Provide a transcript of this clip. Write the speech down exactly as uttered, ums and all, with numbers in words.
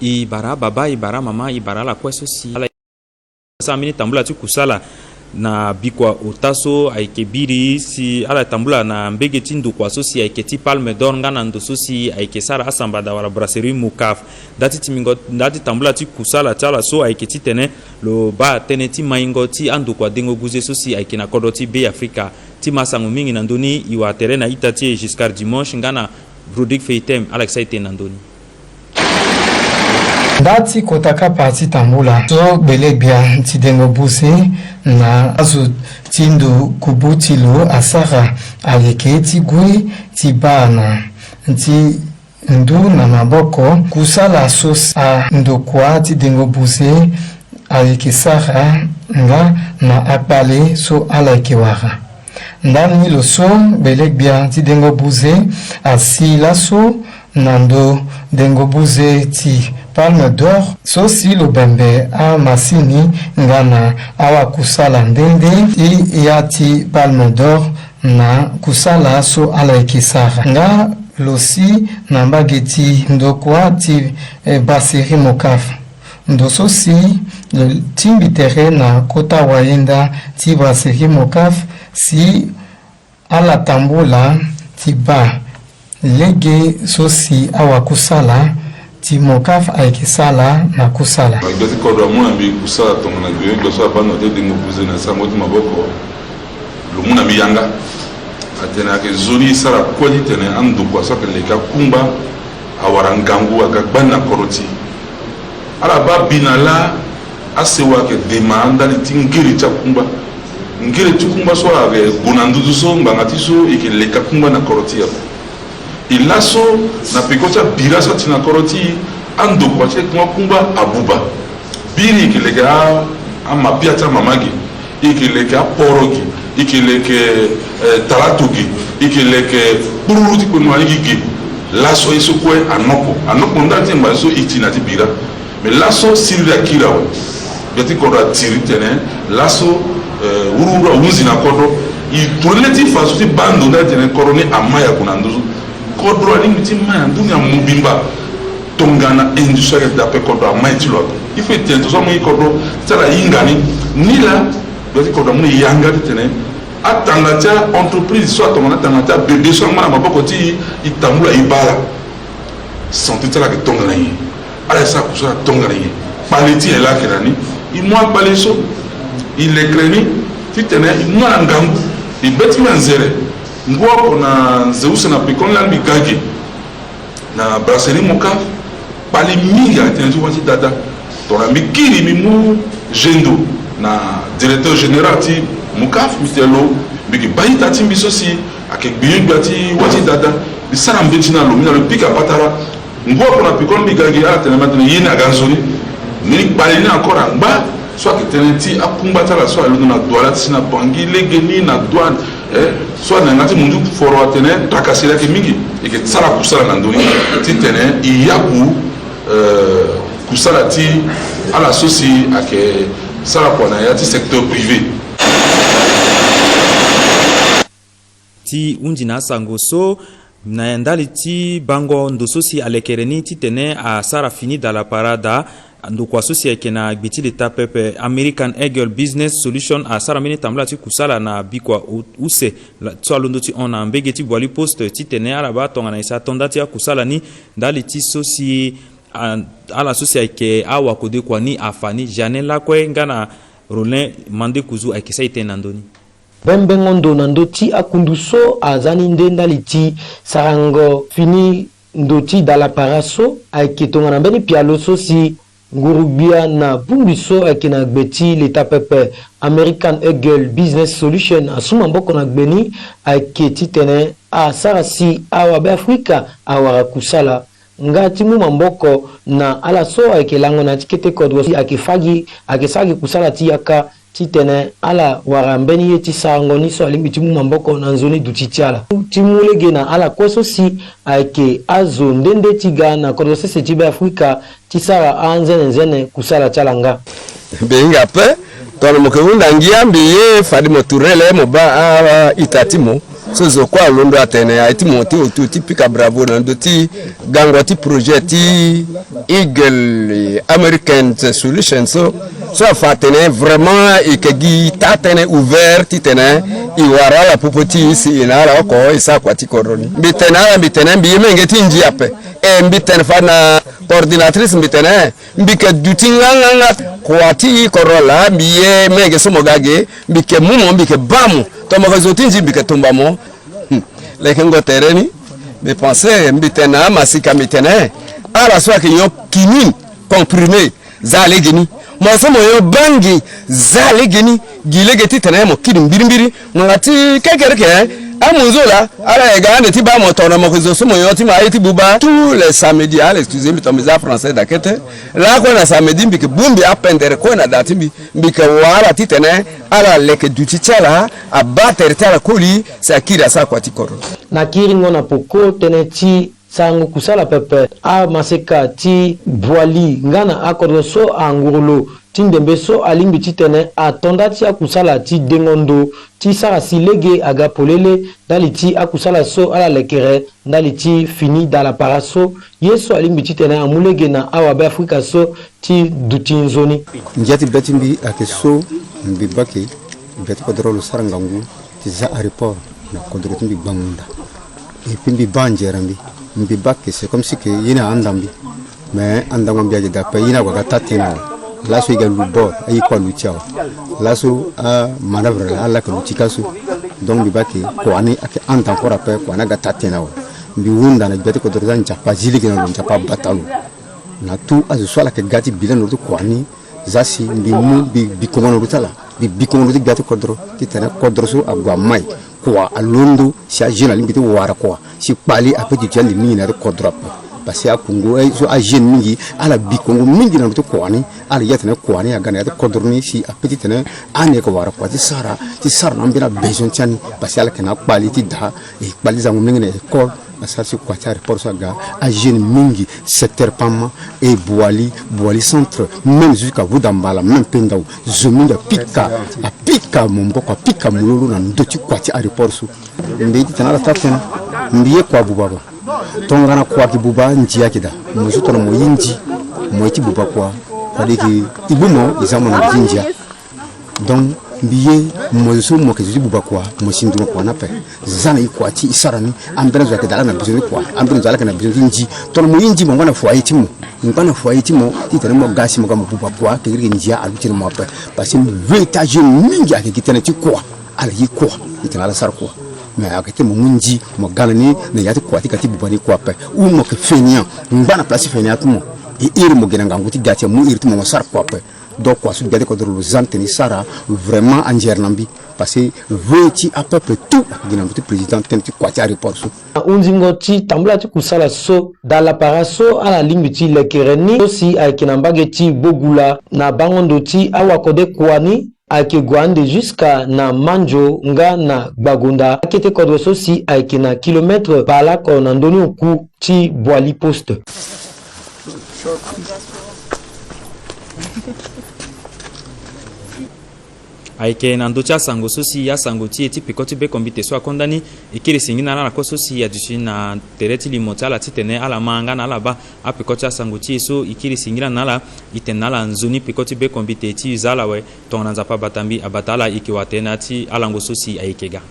E bara ababa, e bara amama, e bara ala kue so si ala sara mbeni tambula ti kusala na bikua ota so ayeke biri si ala tambula na mbege ti ndokua so si ayeke ti Palme d'Or nga na ndo so si ayeke sara asambada wala brasserie Mocaf. Nda ti timbingo, nda ti tambula ti kusala ti ala so ayeke titene lo baa tënë ti maingo ti andokua dengo buze so si ayeke na kodro ti Be Afrika. Ti ma sango mingi na ndö ni, e wara tere na ita ti e Giscard Dimanche nga na Rodrigue Feitem, ala yeke sara e tene na ndö ni. Nda ti kota kapa ti tambula so gbele-gbia ti dengo buze na azo ti ndo kubu ti lo asara ayeke ti gue ti baa na ti ndu na maboko kusala so si andokua ti dengo buze ayeke sara nga na akpale so ala yeke wara. Ndani lo so gbele-gbia ti dengo buze asi laso na ndo dengo buze ti Palme d'Or so si lo bembe amasini nga na awakusala nde nde ti ya ti Palme d'Or na kusala so ala yeke sara. Nga lo si na mbage ti ndokua ti, eh, brasserie Mocaf. Ndo so si lo tingbi tere na kota wayenda ti brasserie Mocaf si ala tambula ti baa lege so si awakusala ti Mocaf ayeke sala na kusala. Gbia ti kodro amu na mbi kusala tongana gbio gbia so abaa na ndo ti dengo buze na sango ti maboko. Lo mu na mbi yanga. Atene ayeke nzoni e sara kue titene andokua so ayeke leke akungba awara ngangu aga gbani na kodro ti e. Ala baa bi na laa asewa ayeke dema ndali ti ngere ti akungba. Ngere ti kungba so ayeke gue na nduzu so ngbanga ti so e yeke leke akungba na kodro ti e ape. E laso na peko ti abira so ati na kodro ti e, andokua ti e kungba kungba abuba. Biri e yeke leke a, amapia ti amama ge, e yeke leke aporo ge, e yeke leke, eh, talato ge, e yeke leke kpururu ti kpengba ni ge ge. Laso ye so kue anoko, anoko ndali ti ngbanga so e ti na ti bira. Me laso siriri akiri awe. Gbia ti kodro atiri tene laso, eh, wuruwuru ahunzi na kodro. E ture le ti fa so ti baa ndo ndali tene kodro ni amai ague na nduzu. Kodro alingbi ti mai na ndö ni amobimba. Tongana industrie ayeke daa ape kodro amai ti lo ape. Il faut e tene tongaso amu ye kodro ti ala hinga ni. Nilaa gbia ti kodro amu na e yanga titene atanga ti a-entreprise so atongana atanga ti abebe so angba na maboko ti e, e tambula e baa ala. Santé ti ala ayeke tongana nyen? Ala yeke sara kusala tongana nyen? Kpale ti nyen laa ayeke na ni? E mu akpale so e lekere ni titene e mu ala ngangu. E be ti mbi anzere ngu oko na nze use na pekoni laa mbi ga ge na brasserie Mocaf. Kpale mingi ayeke tene ti wâ ti dada. Tongana mbi kiri mbi mu zendo na directeur général ti Mocaf, mbi tene lo mbi yeke baa ita ti mbi so si ayeke gbinyo gbia ti wâ ti dada. Mbi sara mbeti na lo, mbi na lo pika patara. Ngu oko na pekoni mbi ga ge, ala tene ma tene ye ni aga nzoni. Mbeni kpale ni encore angba so ayeke tënë ti akungba ti ala so alondo na douane ti si na Bangui legeni na douane, eh, so ayeke na yanga ti mundu foro atene tracasserie ayeke mingi. E yeke sara kusala na ndö ni titene e yaku, eh, kusala ti ala so si ayeke sara kua na ya ti secteur privé. Ti hunzi na asango so, na ndali ti bango ndo so si alekere ni titene asara fini dala parada, ndokua so si ayeke na gbe ti leta pepe, American Eagle Business Solution, asara mbeni tambula ti kusala na bikua u-, use la-, so alondo ti hon na mbege ti Boali Poste titene ala baa tongana nyen si ato nda ti akusala ni, ndali ti so si a-, ala so si ayeke awakodekua ni afa ni. Jeanne Lakue nga na Rollin Mandekuzu ayeke sara e tene na ndö ni. Bembengo ndo na ndö ti akundu so aza ni nde ndali ti sarango fini ndo ti dala para so ayeke tongana mbeni pialo so si nguru-gbia na bongbi so ayeke na gbe ti leta pepe, American Eagle Business Solution, asu maboko na gbe ni ayeke titene asara si awa Beafrika awara kusala. Nga ti mu maboko na ala so ayeke lango na ya ti kete kodro si ayeke fâ gi, ayeke sara gi kusala ti yaka titene ala wara mbeni ye ti sarango ni so alingbi ti mu maboko na nzoni duti ti ala. Ti mu lege na ala kue so si ayeke azo nde nde ti ga na kodro sese ti Beafrika ti sara anzene nzene kusala ti ala nga. Mbi hinga ape, tongana mo yeke hunda ngia mbi ye fade mo tourner le mo baa a-ita ti mo. So zo kue alondo atene aye ti monté autour ti pika bravo na ndö ti gango ti projet ti Eagle American Solution so, so afa atene vraiment e yeke gi taa-tënë ouvert titene e wara ala popo ti e si e na ala oko e sara kua ti kodro ni. Mbi tene na ala, mbi tene mbi ye menge ti ndia ape. E mbi tene fade na coordinatrice, mbi tene mbi yeke duti nganganga kua ti kodro laa, mbi ye menge so mo ga ge, mbi yeke mu mo, mbi yeke baa mo. Tongana mo yeke zo ti ndia, mbi yeke tumba mo. Hmm. Lekengo tere ni, mbi pense, mbi tene na amasika, mbi tene, ala so ayeke nyon quinine comprimé, za lege ni. Mo so mo nyon bangi, za lege ni, gi lege titene mo kiri mbirimbiri. Ngbanga ti kekereke, amunzu laa, ala yeke ga ande ti baa mo tongana mo yeke zo so mo nyon ti mo aye ti buba. Tous les samedis, ala excusé mbi, tongana mbi za français daa kete. Lakue na samedi mbi yeke bongbi apendere kue na da ti mbi. Mbi yeke wara ala titene ala leke duti ti ala, abaa tere ti ala koli, si akiri asara kua ti kodro. Na kiringo na poko tënë ti sarango kusala pepe, amaseka ti Boali nga na akodro so anguru lo ti ndembe so alingbi titene ato nda ti akusala ti dengo ndo ti sara si lege aga polele ndali ti akusala so ala lekere ndali ti fini dalapara so, ye so alingbi titene amu lege na awabe Afrika so ti duti nzoni. Ngia ti be ti mbi ayeke so mbi baa eke gbia ti kodro lo sara ngangu ti za areport na kodro ti mbi gbangunda. Et puis mbi baa anzere na mbi, mbi baa eke c'est comme si eke ye ni ahanda mbi. Mais andango mbi ayeke daa ape, ye ni ague aga taa-tënë awe. Laso e ga lu bord, aye kue aluti awe. Laso amanœuvre laa ala yeke luti ka so. Donc mbi baa eke kua ni ayeke handa encore ape, kua ni aga taa-tënë awe. Mbi hunda na gbia ti kodro ti Nzapa azi lege na lo, Nzapa abata lo. Na tout azo so ala yeke ga ti bi lani na lo ti kua ni, za si mbi mu mbi bikongo na lo ti ala, mbi bikongo na lo ti gbia ti kodro titene kodro so ague amai. Kua alondo si ajeune alingbi ti wara kua si kpali ape duti ande mingi na ya ti kodro ape. Parce que akungu, eh, so ajeune mingi ala bikongo mingi na ndö ti kua ni. Ala ye atene kua ni aga na ya ti kodro ni si ape titene ani yeke wara kua ti sara, ti sara na ambeni abesoin ti ani. Parce que ala yeke na akpali ti daa, e kpali ti zango mingi na école. Asara si kua ti areport so aga, ajeune mingi, secteur Pama, e Boali, Boali centre, même jusqu'à Vudambala, même Pendao, zo mingi apika, apika maboko, apika mololo na ndö ti kua ti areport so. Mbi ye titene ala taa-tënë, mbi ye kua buba ko. Tongana kua ayeke buba, ndia ayeke daa. Mo so tongana mo ye ndia, mo ye ti buba kua, fade e ke, e bu mo, e za mo na ndö ti ndia. Donc mbi ye mo zo so mo yeke zo ti buba kua, mo si nduru kua ni ape. Za na e kua ti e sara ni. Ambeni azo ayeke daa ala na besoin ti kua, ambeni azo ala yeke na besoin ti ndia. Tongana mo ye ndia, mo ngba na foyer ti mo, ngba na foyer ti mo titene mo ga si mo ga mo buba kua, kekereke ndia aluti na mo ape. Parce que mbi ve ti ajeune mingi ayeke gi tënë ti kua. Ala ye kua titene ala sara kua. Mais ayeke ti mo mu ndia, mo ga na ni na ya ti kua ti ga ti buba ni kua ape. Ou mo yeke fainéant, ngba na place ti fainéant ti mo. E iri mo gi na ngangu ti ga ti amu iri ti mo, mo sara kua ape. Donc kua so gbia ti kodro lo za ni tene e sara vraiment anzere na mbi. Parce que ve ti apeuple tout ayeke gi na ndö ti président tënë ti kua ti areport so. Na hunzingo ti tambula ti kusala so, dalapara so ala lingbi ti lekere ni so si ayeke na mbage ti Bogula na bango ndo ti awakode kua ni ayeke gue ande jusqu'à na Mandio nga na Gbagonda. Akete kodro so si ayeke na kilomètre bale oko na ndö ni oku ti Boali Poste. Ayeke na ndö ti asango so si asango ti e ti peko ti bekombite so akonda ni, e kiri singi na ala na kue so si aduti na tere ti limo ti ala titene ala ma nga na ala baa apeko ti asango ti e so. E kiri singi lani na ala, e tene na ala nzoni peko ti bekombite ti e za ala awe. Tongana Nzapa abata mbi, abata ala, e yeke wara tënë na ya ti alango so si ayeke ga.